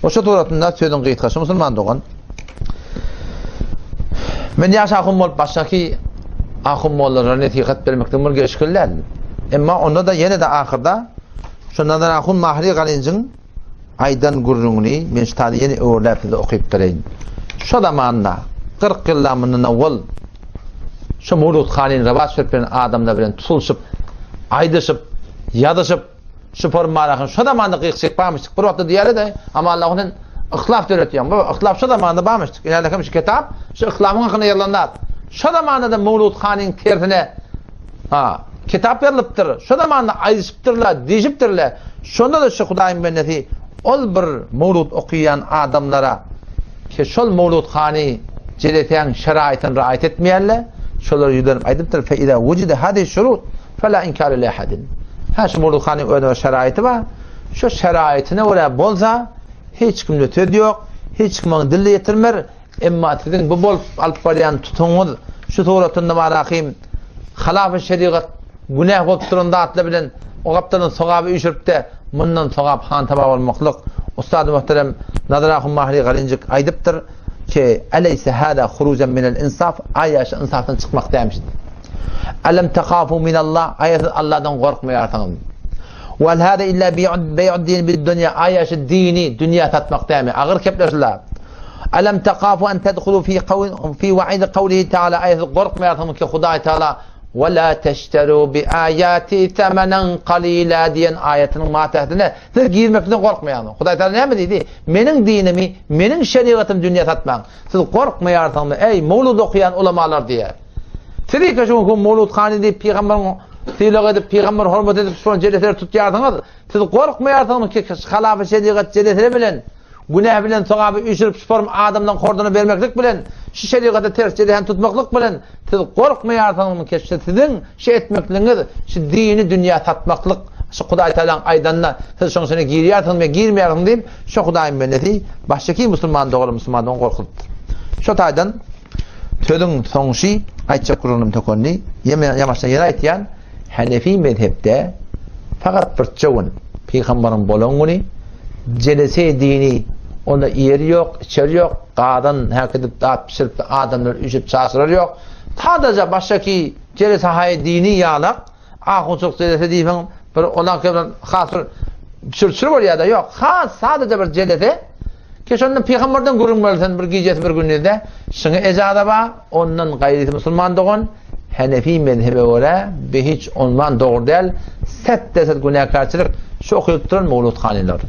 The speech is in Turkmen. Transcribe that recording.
Oşa suratynda sözüň gysgasy musulman dogan. Men ýaş ahun bolup başdaky ahun mollalara nesihat bermekden bir gelşikli däl. Emma onda da ýene-de ahyrda şu Nazar ahun Mahri Galynjyň aýdan gürrüňini men şu taýda ýene öwürläp size okyp bereýin. Şo zamanda 40 ýyldan mundan owal şu Murut hanyň rabat berip beren adamlar bilen tutulyşyp, aýdyşyp, ýazyşyp Şu formalahyn şo zamanda gyk-çyk barmyşdyk. Bir wagtda diýýärler-de, Amanallah sen yhtilaf döretýäň. Bu yhtilaf şo zamanda barmyşdyk. Ine hem şu kitap şu yhtilafyň hakynda ýazylan zat. Şo zamanda-da Mawlud hanyň tersine ha, kitap ýazylypdyr. Şo zamanda aýdyşypdyrlar, diýşipdirler. Şonda-da şu Hudaýyň bendesi ol bir mawlud okaýan adamlara ki şol Mawlud hany jelesäň şeraýtyny raýat etmeýärler. Şolara ýüzlenip aýdypdyr, Fe iza wujida hadi şurut Fela inkar li ahadin. Hä şu murduhanyň özüne bir şeraýty bar. Şu şeraýtyna görä bolsa hiç kimde söz ýok, hiç kim oňa dil ýetirmer. Emma siziň bu bolup alyp barýan tutumyňyz şu suratynda bar ahim halafy şerigat günäh bolup duran zatlar bilen o gapdaldan sogaby üýşüripde mundan sogap hantama bolmaklyk Ustad muhterem Nazar ahun Mahri Galinjik aýdypdyr ki eleyse hada hurujan minel insaf aýa şu insafdan çykmak dämiş. Alam tahafu minallah, aýa siz Allahdan gorkmaýarsyňyzmy? Wa hal hada illa beý'ud din bid dunýa, aýa şu dini dünýä satmak dämi? Agyr kepler şular. Alam tahafu an tadkhulu fi qawin fi wa'id qawlihi ta'ala, aýa siz gorkmaýarsyňyzmy ki Hudaý Taala wa la teşteru bi ayati thamanan qalila diýen aýatynyň matähdine siz girmekden gorkmaýarsyňyz. Hudaý Taala näme diýdi? Meniň dinimi, meniň şerigatymy dünýä satmaň. Siz gorkmaýarsyňyzmy, eý mowlud okaýan ulamalar diýýär. Siz şu gün Mowlud hany diýip pygamberiň sylag edip, pygamber hormat edip şol jeleseleri tutýarsyňyz. Siz gorkmaýarsyňyzmy ki, halafy şerigat jeleseleri bilen günäh bilen sogaby üýşürip şu form adamdan horduna bermeklik bilen şu şerigata ters jeleheni tutmaklyk bilen siz gorkmaýarsyňyzmy ki, şu siziň şu etmekligiňiz şu dini dünýä satmaklyk şu Hudaý Tagalaň aýdanyna siz şoň içine girýärsiňizmi ýa girmeýärsiňiz diýip şu Hudaýyň bendesi başdaky musulman dogan musulman dogan gorkuzypdyr. Şu taýdan Sözüň soňşy aýtjak gürrüňim tökendi. Ýamaşdan ýene aýtýan, Hanefi mezhepde fakat birçe gün, pygambaryň bolan güni, jelese dini, onda ýeri ýok, içeri ýok, gazan häkidip zat bişirip adamlar üýşüp çaşyrar ýok. Sadaja başdaki jelese haý dini ýalak, Ahunçylyk jelese diýseň, bir onaňky bilen has bir çür-çür bolýar-da, ýok, has sadaja bir jelese, ki şonda pygamberden gürrüň berilsin bir gijesi bir gündizde, şuňa ejaza bar, ondan gaýrysy musulman dogan, Hanefi mezhebe görä, bi hiç ondan dogry däl, set-de-set günäkärçilik, şu okylyp duran mowlud hanylar.